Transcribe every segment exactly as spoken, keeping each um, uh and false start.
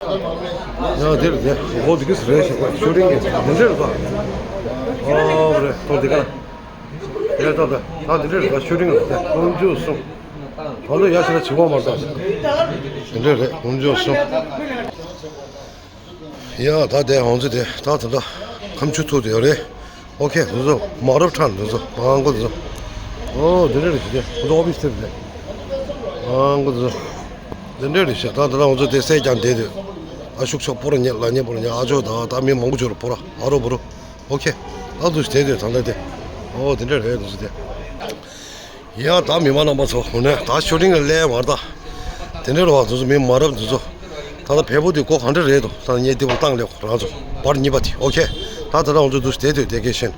ཡང་འདིར་དེ་འོ་འདི་གིས་རེད་ཞིག་པ་ཤུ་ཊིང་གི་འདི་འདྲ་རེད་པ། ཨོ་རེད་ཐོག་འདི་ག་རེད། ད་ད་ད་འདི་འདྲ་རེད་པ། ཤུ་ཊིང་རེད་དེ་ཀུན་སྤྱོད་གསུམ། ད་ལོ་ཡ་ཤི་ར་བྱི་བ་མ་ད་འདི་འདྲ་རེད་ཀུན་སྤྱོད་གསུམ། ཡ་ད་དེ་ཧོང་ཚུ་དེ་ད་ད་ད་ཁམ་ཆུ་ཐུག་དེ་ཡོད་རེད། ཨོ་ཁེ་འདི་ཚོ་མ་རབས་ཁྲ་འདི་ཚོ་མང་གོ་འདི་ཚོ། ཨོ་འདི་འདྲ་རེད་ཤི་དེ་ཁོ་ཚོ་ཨོ་ཕི་སི་དེ་རེད། མང་གོ་འདི་ཚོ། འདི་འདྲ་རེད་ཤི་ད་ད་ད་ཁོ་ཚོ་དེ་སད་ཀྱང་བསྡད་དུས། ཨ་ཤུག་ཤོག་པོ་ར་ཉེ་ལ་ཉེ་པོ་ར་ཉེ་ཨ་ཅོ་ད་ད་མི་མང་པོ་ཅོ་ར་པོ་ར་ཨ་རོ་པོ་རོ། ཨོ་ཁེ། ད་འདུ་ཤི་དེ་དེ་ད་ད་དེ། ཨོ་འདི་འདྲ་རེད་འདུ་ཤི་དེ། ཡ་ད་མི་མང་རྣམ་པ་ཚོ་འོ་ན་ད་ཤུ་ཊིང་ལ་སླེབས་མར་ད། དེ་འདྲའི་རོ་བ་དེ་ཚོ་མི་མ་རབས་དེ་ཚོ། ད་ལྟ་བལ་པོ་དེ་སྒོ་གང་འདྲ་རེད་དོ་ད་ངས་དེ་བོ་བཏང་ལེ་རང་ཚོ་བར་གཉིས་པ་དེ་ཨོ་ཁེ། ད་ད་ལྟ་ང་ཚོ་འདུ་བསྡད་དུས་དེ་སྐད་ཤེས།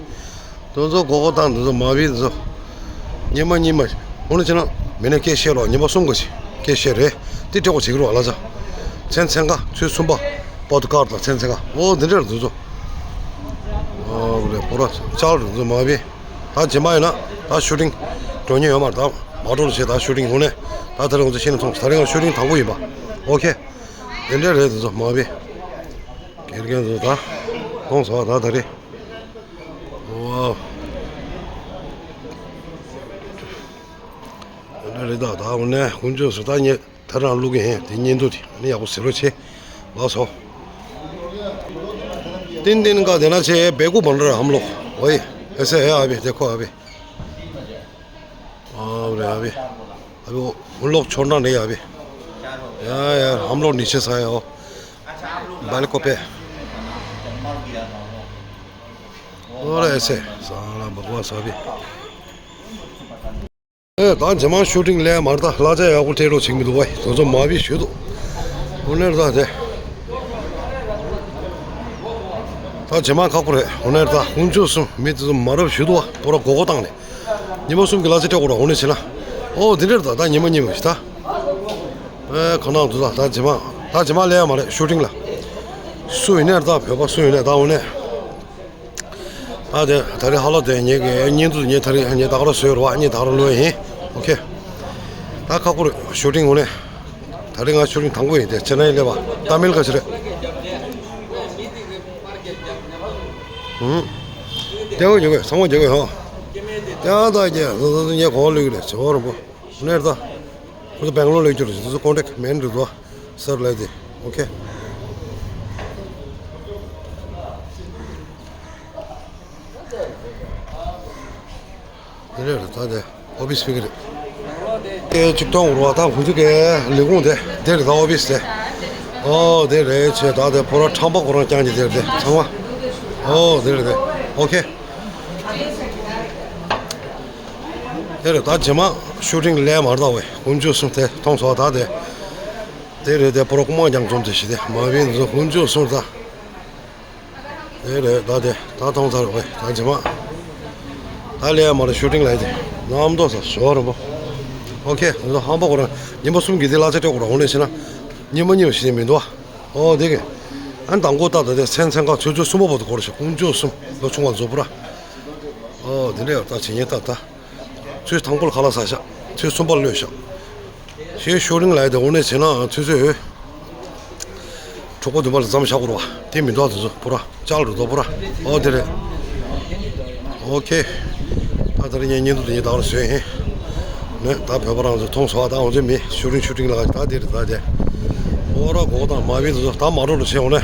དེ་ཚོ་སྒོ་སྒོ་བཏང་དེ་ཚོ་མ་བི་དེ་ཚོ། ཉི་མ་ཉི་མ། འོ་ན་ཕྱིན་ན་མི་ནས་སྐད་ཤེས་རོགས་ཉི་མ་གསུམ་ག་ཞིག་སྐད་ཤེས་རེད། དེ་སྤྲད་དགོས་བྱེད་ཀྱི་རོགས་ལ་ཚ། མཚན་མཚན་ག་ཚོད་གསུམ་པ། པོ་ཏི་ཀར་དང་མཚན་མཚན་ག་ཨོ་འདི་འདྲ་རེད་དེ་ཚོ། ཨོ་རེད་པོ་ར་ཅག་རེད་དེ་ཚོ་མ་བི། ད་རྗེས་མ་ཡིན་ན་ད་ཤུ་ཊིང་འགྲོ་མཁན་ཡོད་མ་རེད། ད་མ་འགྲོ་ལ་བྱེད་ད་ཤུ་ཊིང་ཧུ་ནས་ད་ད་རེས་ང་ཚོ་ཤེས་ནས་མཐོང་ད་རེས་ང་ཤུ་ཊིང་དང་པོ་ཡིན་པ། ཨོ་ཁེ། དེ་འདྲ་རེད་དེ་ཚོ་མ་བི། དགེ་རྒན་ཚོ་ད་མཐོང་སོང་ད་ད་རེས། ཨོ། དེ་འདྲ་རེད་ད་ད་ཧུ་ནས་ཀུན་སྤྱོད་ཚོ་ད་ཉེ། ད་རང་བླུག་གི་ཡིན་དེ་བརྙན་ཐུང་དེ་ཨ་ནི་ཡག་པོ་ཟེར་རོ་ཆེ། ལགས་སོ། ཏིན་ཏིན་ཀ་དེ་ན་ཆེ་བེ་གུ་བན་ར་ཧམ་ལོ། ཝེ། ཨེ་སེ་ཨེ་ཨ་བི་དེ་ཁོ་ཨ་བི། ཨ་རེ་ཨ་བི། ཨ་བི་ཧུན་ལོག་ཆོར་ན་རེ་ཨ་བི། ཡ་ཡ་ཧམ་ལོ་ནི་ཆེ་ས་ཡ་ཨོ། བལ་ཀོ་པེ། ཨོ་རེ་ཨེ་སེ། ས་ལ་བ་གོ་ས་བི། ཨེ་ད་རྗེས་མ་ཤུ་ཊིང་ལས་མར་ད་གླ་ཆ་ཡག་པོ་སྤྲད་རོགས་བྱེད་མི་འདུག་བས་དེ་ཚོ་མ་བི་ཞུས་འདུག་ཨོ་ནེར་ད་དེ། ད་རྗེས་མ་ཁག་པོ་རེད་ཨོ་ནེར་ད་དཀོན་མཆོག་གསུམ་མི་དེ་ཚོ་མ་རབས་ཞུས་འདུག་བ་པོ་ར་མགོ་སྐོར་བཏང་ནས། ཉི་མ་གསུམ་གྱི་གླ་ཆ་སྤྲད་དགོས་ར་ཨོ་ནེ་བྱེད་ན། ཨོ་དེ་འདྲར་ད་ད་ཉི་མ་གཉིས་མ་ཞིག་ད། ཨེ་ཁོ་ནང་དུ་ད་ད་རྗེས་མ་ད་རྗེས་མ་ལས་ཡ་མ་རེད་ཤུ་ཊིང་ལ། སུ་ཡིན་ནས་ད་བོད་པ་སུ་ཡིན་ནས་ད་ཨོ་ནེ། ད་དེ་ད་རེས་ཧ་ལོ་དེ་ངེད་ཀྱི་བརྙན་ཐུང་ངེད་ད་རེས་ངེད་ད་ག་རོ་བཟོས་རོགས་ངེད་ད་ག་རོ་ལོས་ཡིན། ཨོ་ཁེ། ད་ཁག་པོ་རེད་ཤུ་ཊིང་ངོ་ནས། ད་རེས་ང་ཤུ་ཊིང་དང་པོ་ཡིན་དེ་ཅེ་ནའི་སླེབས་པ་ཏ་མིལ་ག་ཅི་རེད། ཧུམ། དེ་འོ་ཉོ་གི་ཚང་མ་ཉོ་གི་ཧོ། ཡང་ད་རྒྱ་ངེད་གོང་ལུས་རེད་ཇོ་རིན་པོ། ནེར་ད། ཁོ་ཚོ་སྦེང་ལོར་ལས་རྒྱུ་རེད་ཁོ་ཚོ་ཀོན་ཊེག་མེན་རེད་དོ། སར་ལས་དེ། ཨོ་ཁེ། དེ་རེད་རེད་ད་དེ་ཨོ་ཕི་སི་ཕིག་རེད། ཀེ་གཅིག་སྟོང་འུར་བ་ད་ཁོ་ཚོ་ཀེ་ལས་ཁུངས་དེ་དེ་རེད་ད་ཨོ་ཕི་སི་དེ། ཨོ་དེ་རེད་ཆེ་ད་དེ་ཕོ་ར་ཁྲམ་པ་ཁོ་རང་རྐྱང་གི་དེ་རེད་དེ་ཚང་མ། ཨོ་དེ་རེད་དེ་ཨོ་ཁེ། དེ་རེད་ད་རྗེས་མ་ཤུ་ཊིང་ལས་མར་ད་བས་དཀོན་མཆོག་གསུམ་དེ་མཐོང་སོང་ད་དེ། དེ་རེད་དེ་ཕོ་རོག་མ་རྒྱང་འཛོམས་དེ་ཞི་དེ་མ་བིན་འཛོམས་དཀོན་མཆོག་གསུམ་ད། དེ་རེད་ད་དེ་ད་མཐོང་ཚར་བས་ད་རྗེས་མ། ད་ལས་མར་ཤུ་ཊིང་ལས་དེ་ནམ་མདོ་ས་ཞོ་རུ་མོ། ཨོ་ཁེ་འཛོམས་ཧམ་པ་ཁོ་རང་ཉི་མ་གསུམ་གྱི་དེ་གླ་ཆ་སྤྲད་ཁོ་རང་འོང་ནས་ཕྱིན་ན། ཉི་མ་གཉིས་པ་ཞི་དེ་མི་འདུག་ཨ། ཨོ་དེ་གེ། ཨན་དང་གོ་ད་ད་དེ་མཚན་མཚན་ཁ་ཚོད་ཚོད་གསུམ་པ་བོ་དེ་སྐོར་ཞིག་དཀོན་མཆོག་གསུམ་ལོ་ཆུང་བ་མཛོ་པོ་ར། ཨོ་དེ་འདྲ་ཡོད་ད་བྱེད་ཉེ་ད་ད། ཚོད་དང་པོ་ལ་ཁ་ལག་ཟ་ཤག་ཚོད་གསུམ་པ་ལ་གློད་ཤག་ཞེས་ཤོ་རིང་ལ་ཡ་དེ་འོ་ནས་བྱེད་ན་ཚོད་ཚོད་ཡོད། གྲོགས་པོ་འདུན་པ་ལ་མཚམས་བཞག་དགོས་ར་བ་དེ་མི་འདུག་དེ་ཚོ་པོ་ར་ལྕགས་རུ་རྡོ་པོ་ར། ཨོ་དེ་རེད། ཨོ་ཁེ། ད་དེ་རིང་ངས་བརྙན་ཐུང་དེ་ངས་ད་ག་རང་བཟོས་ཡིན། ནས་ད་བོད་པ་རང་ཚོ་མཐོང་སོང་བ་ད་འོ་ཚོད་མི་ཤུ་རིང་ཤུ་རིང་ལ་ད་དེ་རེད་ད་དེ། ཨོ་ར་གོ་དང་མ་བི་དེ་ཚོ་ད་མ་འགྲོ་རུ་བྱེད་འོ་ནས།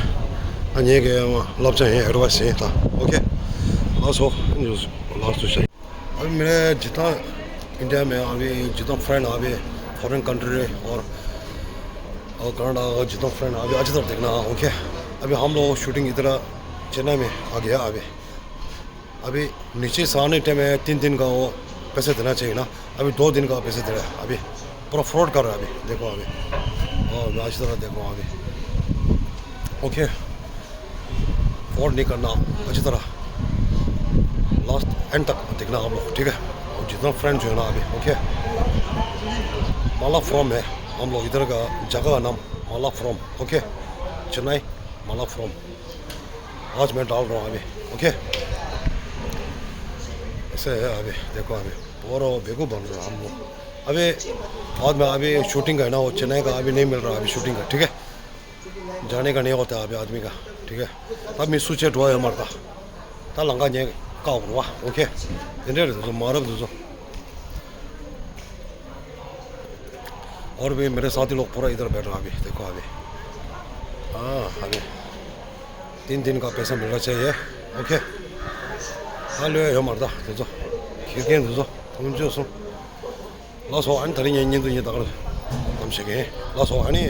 ད་ངས་ཀྱི་བསླབ་བྱ་ཡིན་ཨེ་ཌ་ཝའི་སི་ཡིན་ད་ཨོ་ཁེ། ལགས་སོ། ལགས་སོ་ཤག अभी मेरे जितना इंडिया में अभी जितना फ्रेंड अभी फॉरेन कंट्री और और कनाडा का जितना फ्रेंड अभी अच्छी तरह देखना। ओके। अभी हम लोग शूटिंग इधर चेन्नई में आ गया अभी। अभी नीचे से आने टाइम में तीन दिन का वो पैसे देना चाहिए ना। अभी दो दिन का पैसे दे रहा है अभी। पूरा फ्रॉड कर रहा है अभी देखो अभी। और मैं अच्छी तरह देख रहा हूँ अभी। ओके। फ्रॉड नहीं करना। अच्छी तरह लास्ट एंड तक देखना आप लोग ठीक है। और जितना फ्रेंड जो है ना अभी। ओके। माला फ्रॉम है हम लोग इधर का जगह का नाम। माला फ्रॉम। ओके। चेन्नई। माला फ्रॉम। आज मैं डाल रहा हूँ अभी। ओके। ऐसे है अभी। देखो अभी और बेगू बन रहा हम लोग अभी। बाद में अभी शूटिंग का है ना वो चेन्नई का अभी नहीं मिल रहा अभी शूटिंग का ठीक है। जाने का नहीं होता अभी आदमी का। ठीक है। तब मैं सोचे ड्रॉ है मरता। ད་ལམ་ཁ་ཉེ་ཀ་འོག་རུ་བ། ཨོ་ཁེ། དེ་འདྲ་རེད། དེ་ཚོ་མ་རབས་དེ་ཚོ། और भी मेरे साथी लोग पूरा इधर बैठ रहा अभी। देखो अभी। हाँ अभी तीन दिन का पैसा मिलना चाहिए। ओके। ད་ལོས་ཡོད་མ་རེད་ད་དེ་ཚོ། ཁྱི་རྒན་དེ་ཚོ་ཀུན་སྤྱོད་སོང་། ལགས་སོ། ཨ་ནི་དེ་རིང་ངའི་བརྙན་ཐུང་ཡིན་ད་གར་ལམ་ཞིག་ཡིན། ལགས་སོ། ཨ་ནི་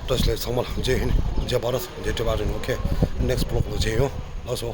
བཀྲ་ཤིས་བདེ་ལེགས། ཚང་མ་ལ་མཇལ་ཡིན། མཇལ་བར་མཇལ་བྲིས་པ་རེད། ཨོ་ཁེ། next vlog ལ་མཇལ་ཡོང་། ལགས་སོ།